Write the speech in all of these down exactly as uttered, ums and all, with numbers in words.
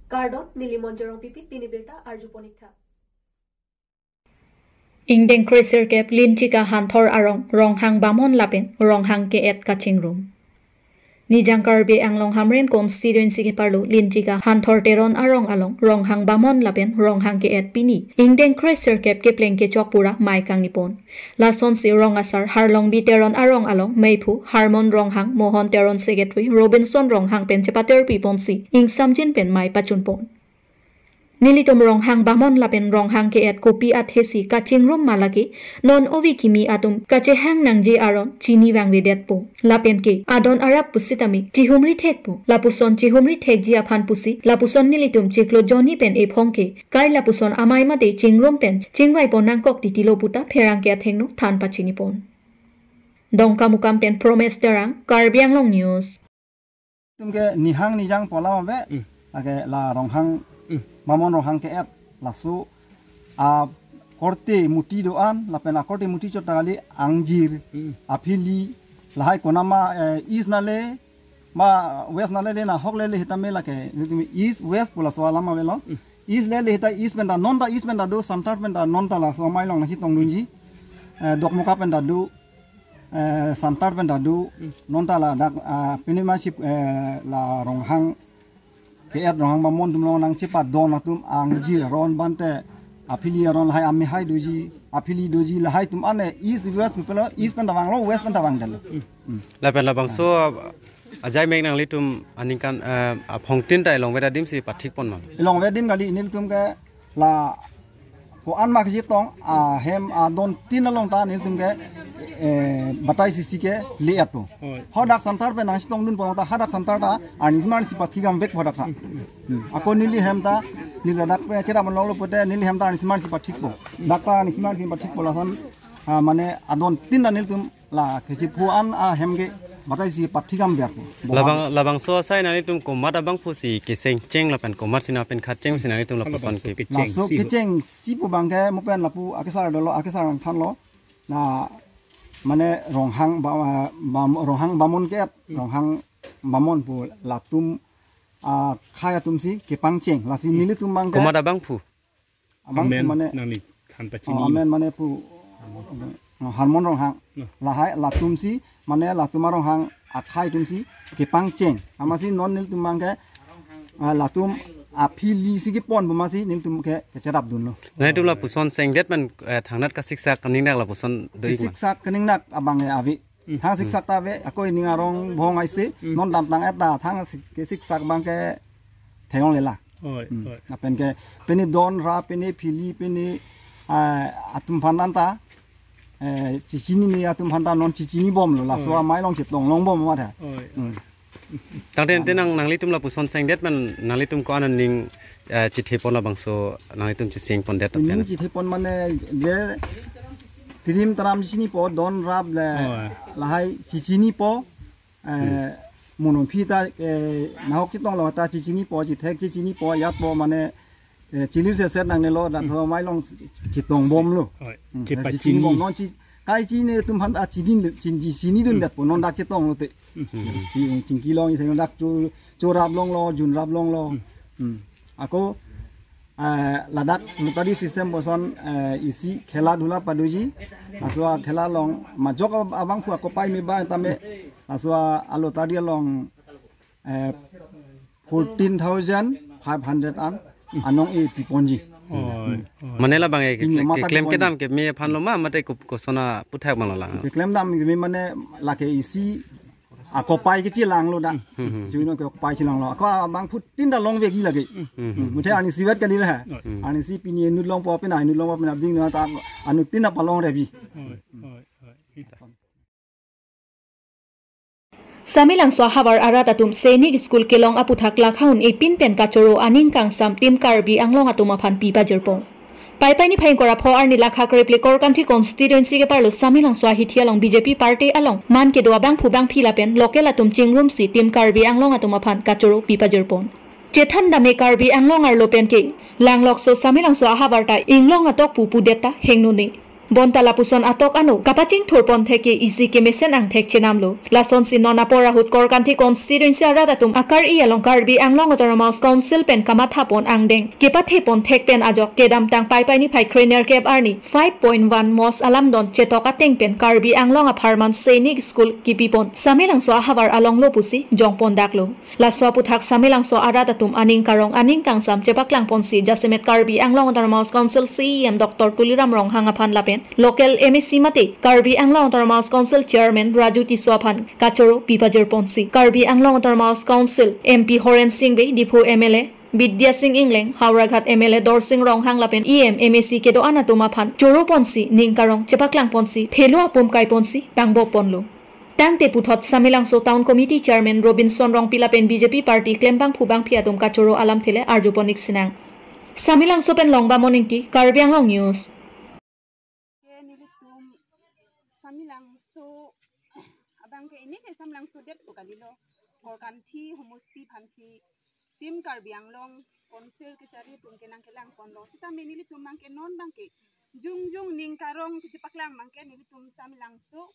Kardom, neli Monjorong Pipit, pini birta arju ponik tha. Ingdeng kre sirkep Linchika Hanthor arong Ronghang Bamon lapen Ronghang ke-et kachingrum. Nijang Karbi Anglong Hamren constituency keparlo Linchika Hanthor Teron arong along Ronghang Bamon lapen Ronghang ke-et pini ingdeng kre sirkep kepleng kechok pura mei kangni pon. Lasonsi rong asar Harlongbi Teron arong along meiphu Harmon Ronghang, Mohon Teron secretary, Robinson Ronghang pen chepaterpi ponsi ingsamjin pen mei pachun pon. Nelitum Ronghang Bamon lapen Ronghang ke-et kopi athesi kachingrum ma lake, non ove kimi atum kachehang nangji aron chini vangvedetpo. Lapen ke adon arap pusitame chihumri thekpo. Lapuson chihumri thekji aphan pusi lapuson nelitum chiklo jonni pen ephong ke kai lapuson amei mate chingrum pen chingvai pon nangkok titilo puta pherangke athengno than pachini pon. Dongkamukam pen Promes Terang, Karbi Anglong News. Tum ke nihang nijang pola ave, Mm. lake la Ronghang, Mm. Bamon Ronghang ke-et, laso akorte muti do-an, lapen akorte muti chot ta kali angjir, Mm. aphili, lahai konama, eh, East nale, ma West nale le nahok lele hitame lake, nelitum East, West pu laso alam avelo. Mm. East lele hita East pen ta, non ta East pen ta do, Center pen ta non ta laso amei along nangchetongdunji, eh, Dokmoka pen ta do, eh, Center pen ta do, Mm. non ta ladak, ah, pini masi, eh, la Ronghang ke-et Ronghang Bamon atum along nangchepadon atum angjir aron bante aphili aron lahai amehai doji, aphili doji lahai atum ane East West pu pulo, East pen ta vanglo, West pen ta vangdetlo. Mm. Mm. Lapen labangso ajai mek nanglitum aningkan, eh, aphongtin ta elongvet adim si pathik pon ma? Elongvet adim kali, nelitum ke la ko-an ma kachetong ahem adon tin along ta nelitum ke, eh, batai sisi ke le-etpo. Oi. Hadak Center pen nangchetongdun pon ta hadak Center ta arnisi marnisi pathik damvek hadak ta. Hmm. Ako neli hem ta, neli ladak pen cherap longlo pote neli hem ta arnisi marnisi pathikpo. Dak ta arnisi marnisi pathikpo lason, ah, mane adon tin ta nelitum la kachepho-an ahem ke batai si pathik damvek. Labang, labangso asai nanglitum komat abangphu si kechengcheng lapen komat si nangpen khatcheng si nanglitum lapuson ke? Kecheng laso si kechengsi pu abang ke mo pen lapu akesar dolo, akesar thanlo. Na mane Ronghang Ba-, Bam-, Ronghang Bamon ke-et, Hmm. Ronghang Bamon pu latum, ah, akhai atum si kepangcheng. Lasi Hmm. nelitum abang ke komat abangphu? Abang amen mane nangli than ta oh, chini. Amen mane pu, oh, Harmon Ronghang. Nah. Lahai latum si mane latum aronghang akhai atum si kepangcheng. Amatsi non nelitum abang ke, ah, latum aphili si kepon pu amatsi nelitum ke kecherapdunlo. Nanglitum lapuson sengdet pen, eh, thangnat kasiksak kaningnak lapuson do-ik ma? Kasiksak kaningnak abang ke ave. Hmm. Thang siksak ta ave, ako ining arong bhong aise, Hmm. non damtang-et ta, thang sik-, kesiksak abang ke thengong lela. Oi, Hmm. oi. Lapen ke, pini don ra, pini phili, pini, ah, atum aphan ta, eh, chechinine atum aphan ta non chechinibomlo, laso Oi. amei along chetong longbom ma tha. Oi, Hmm. oi. Tangte, te nang, nanglitum lapuson sengdet pen nanglitum ko-an aning, eh, chethepon labangso nanglitum cheseng pondet Ining apen? Chethepon mane je tirim taram chinipo, don rap le Oh. lahai chinipo, eh, Hmm. monompi ta, eh, nahok chetonglo ta chinipo, chethek chinipo, yatpo mane, eh, chilir se set nangnelo, dan Hmm. so amei along chetongbomlo. Oh, Hmm, chepachini. Chechinibom, non chi, kai chini atum aphan ta chini, chini, chinidun Hmm. detpo, non dak chetonglote. Hmm. Chi-, chingki long, isi dak cho, chorap longlo, junrap longlo. Hmm. Hmm. Ako, eh, ladak lottery system puson, eh, isi khela dhula padoji. Laso akhela along majok ab-, abangphu akopai me ba tame. Laso a-, alottery along, eh, fourteen thousand five hundred an anong-e piponji. Oi, oi. Mane labang e, Pini ke, mata keklem piponji. Kedam keme aphanlo ma, mate ko-, koson aputhak abanglo lang? Keklem dam keme mane lake isi akopai kechelanglo da. Hmm, hmm. Juno ke akopai chelanglo. Ako abangphu tin ta longvekji lake. Hmm, hmm. Hmm, muthe arnisi vet kali le ha. Hmm. Arnisi pini inut longpo, pini inut longpo, pini abding na ta anut tin ta palongrebi. Oi, oi, oi. Samelangso ahavar arat atum Sainik School kelong aputhak lakha un-e pin pen kachoro aning kangsam Team Karbi Anglong atum aphan pi pajirpon. Paipai niphai ingkoi ra pho arni lakha kreplekor Kanti constituency keparlo Samelangso ahithi along B J P party along man kedo abangphu bangphi lapen local atum chingrumsi Team Karbi Anglong atum aphan kachoro pi pajirpon. Chethan dam-e Karbi Anglong arlo pen ke langlokso Samelangso ahavar ta inglong atok pu pudet ta hingno ne. Bonta lapuson atok ano kapachingthurpon thek ke isi kemesen angthek chenamlo. Lasonsi non apor ahut Korkanthi constituency arat atum akar-i along Karbi Anglong Autonomous Council pen kamathapon angdeng kepathepon thek pen ajok kedamtang Paipai niphai krenerkep arni five point one mos alamdon chetok ateng pen Karbi Anglong apharman Sainik School kipipon Samelangso ahavar alonglo pusi jongpondaklo. Laso aputhak Samelangso arat atum aning karong aning kangsam chepaklangponsi jasemet Karbi Anglong Autonomous Council C E M Doctor Tuliram Ronghang aphan lapen local M A C mate Karbi Anglong Autonomous Council Chairman Raju Tisso aphan kachoro pipajirponsi Karbi Anglong Autonomous Council M P Horen Sing Bey, Diphu M L A Bidya Sing Engleng, Howraghat M L A Dorsing Ronghang lapen E M, M A C kedo-an atum aphan choroponsi ning karong chepaklangponsi phelo apum kaiponsi pangboponlo. Tangte puthot Samelangso Town Committee Chairman Robinson Rongpi lapen B J P party klembangphu bangphi atum kachoro alamthe le arjupon-ik sinang. Samelangso pen Longbamon Ingti, Karbi Anglong News. Ke nelitum Samelangso abang ke ini ke Samelangso det pu kalilo. Korkanthi homosti aphansi Team Karbi Anglong Council kachari atum ke nangkelangponlo. Sitame nelitum abang ke non abang ke jongjong ning karong kachepaklang abang ke nelitum Samelangso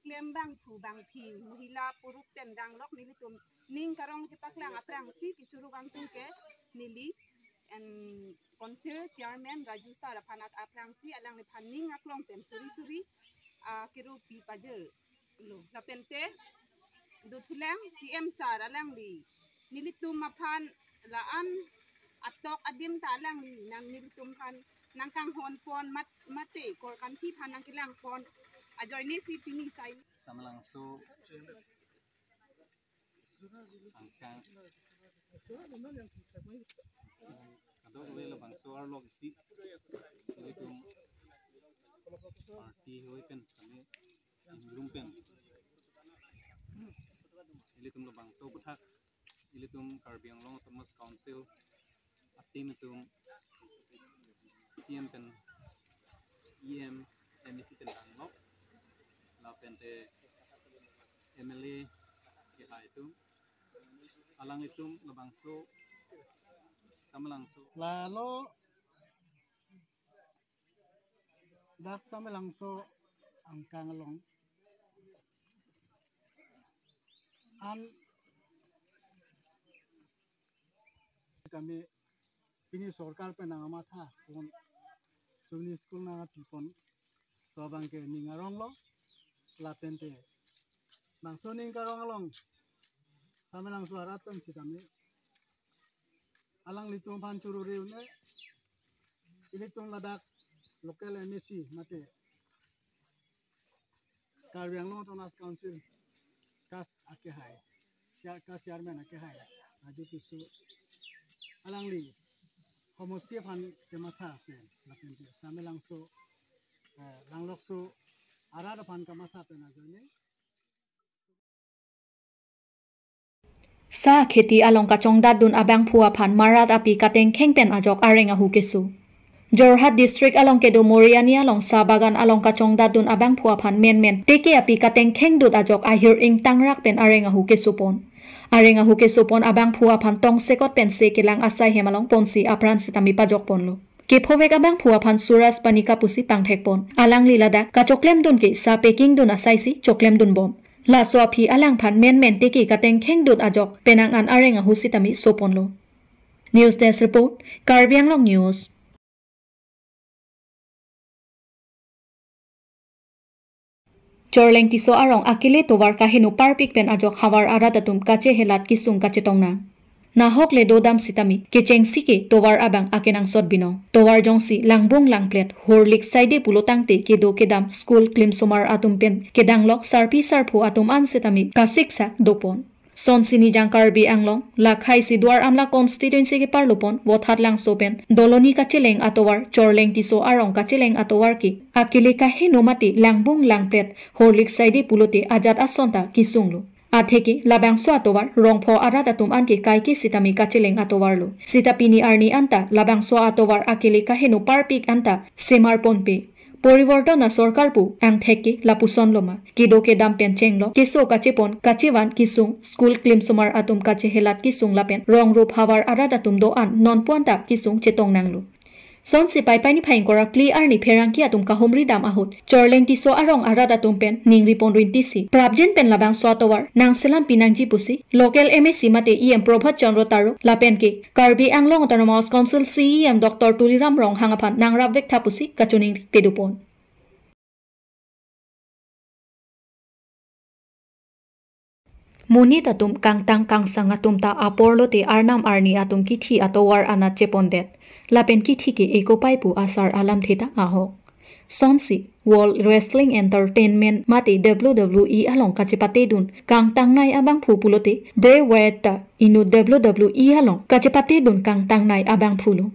klembangphu bangphi, mohila puruk pen danglok nelitum ning karong chepaklang aphrangsi kechoro kangtung ke neli en Council Chairman Raju Sir aphan ak- aphrangsi alangliphan ning aklong pen suri suri, ah, kero pipajirlo. Lapente dothulang C M Sir alangli nelitum aphan la-an atok adim ta alangli nang nelitum aphan nangkanghonpon mat- mate Korkanthi aphan nangkelangpon ajoinesi pini sai Samelangso angkang kadokave labangso arlok isi nelitum party hoi pen kami ingrum pen nelitum labangso aputhak ilitum Karbi Anglong Autonomous Council a-team atum C M pen E M, M A C pen danglok lapente M L A kehai atum alanglitum labangso Samelangso. Lalo dak Samelangso angkang along an kami pini sorkar pen nangkamathapon, suni school nangkepipon, so abang ke ning aronglo, lapente bangso ning karong along Samelangso arat pen sitame alanglitum aphan choro-re un-e, ilitum ladak local M A C mate Karbi Anglong Autonomous Council kas akehai, chair- kas chairman akehai Raju Tisso alangli homosti aphan kematha pen lapente Samelangso, eh, Langlokso arat aphan kamatha pen ajoine Sa kheti along kachongdatdun abangphu aphan marat api katengkheng pen ajok areng ahu keso. Jorhat district along kedo Moriani along sa bagan along kachongdatdun abangphu aphan menmen teke api katengkheng dut ajok ahir ingtangrak pen areng ahu kesopon. Areng ahu kesopon abangphu aphan tongsekot pensi kelang asai hem along ponsi apran sitame pajokponlo. Kephovek abangphu aphan Suraj Panika pusi pangthekpon. Alangli ladak kachoklemdun ke sa packing dun asaisi choklemdunbom. Laso aphi alangphan menmen teke katengkheng dut ajok penang an areng ahu sitame soponlo. News Desk Report, Karbi Anglong News. Chorleng Tisso arong akele tovar kaheno parpik pen ajok havar arat atum kachehelat kesung kachetong nang. Nahok le dodam sitame kechengsi ke tovar abang akenangsot binong. Tovar jongsi langbung langplet, horlik saide pulo tangte kedo kedam, school klimsomar atum pen kedanglok sarpi sarpo atum an sitame kasiksak dopon. Sonsi Nijang Karbi Anglong, lakhai si Duar Amla constituency keparlopon Vothatlangso pen Doloni kacheleng atovar, Chorleng Tisso arong kacheleng atovar ke akele kaheno mate langbung langplet, horlik saide pulote ajat ason ta kesunglo. Atheke labangso atovar rongpho arat atum anke kaike sitame kacheleng atovarlo. Sita pini arni anta labangso atovar akele kaheno parpik anta semarponpe. Poriborton asorkar pu angthek ke lapuson loma. Kedo kedam pen chenglok keso kachepon kachevan kesung, school klimsomar atum kachehelat kesung lapen rong rup havar arat atum do-an nonpu anta kesung chetong nanglo. Lasonsi Paipai niphai ingkoi ra phli arni pherangke atum kahumri dam ahut Chorleng Tisso arong arat atum pen ningri pon rinti si prapjin pen labangso atovar nangselam pinangji pusi local M A C mate E M Prabhat Chandra Taro lapen ke Karbi Anglong Autonomous Council C E M Doctor Tuliram Ronghang aphan nangrapvek tha pusi kachiningri pedupon. Monit atum kangtang kangsang atum ta apor lote arnam arni atum kithi atovar anat chepondet. Lapen kithi ke ekopai pu asar alamthe ta ahok. Lasonsi World Wrestling Entertainment mate W W E along kachepatedun kangtangnei abangphu pulote Bray Wyatt ta inut W W E along kachepatedun kangtangnei abangphu lo.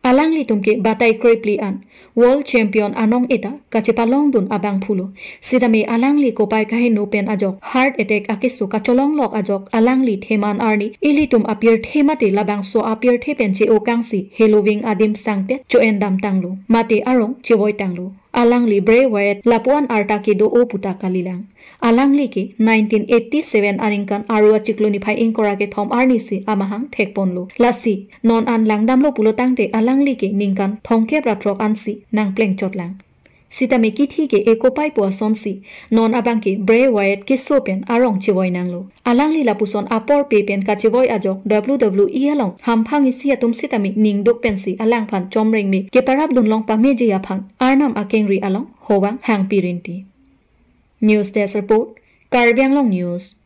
Alanglitum ke batai krephli an World Champion anong eta kachepalongdun abangphu lo. Sitame alangli kopai kaheno pen ajok heart attack akeso kacholonglok ajok alangli theman arni ilitum apirthe mate labangso apirthe pen che-o kangsi heloving adim sangtet cho-en damtanglo mate arong chevoi tanglo. Alangli Bray Wyatt lapuan arta kedo-o puta kalilang. Alangli ke nineteen eighty-seven aningkan Aru achiklo niphai ingkoi ra kethom arni si amahang thekponlo. Lasi non an langdamlo pulo tangte alangli ke ningkan thomkep ra throk ansi nangplengchotlang. Sitame kithi ke ekopai pu asonsi non abang ke Bray Wyatt keso pen arong chevoi nanglo. Alangli lapuson apor pe pen kachevoi ajok W W E along hamphang isi atum sitame ningduk pensi alangphan chomrengme keparapdunlong pameji aphan arnam akengri along hovang hangpi rinti. News Desk Report, Karbi Anglong News.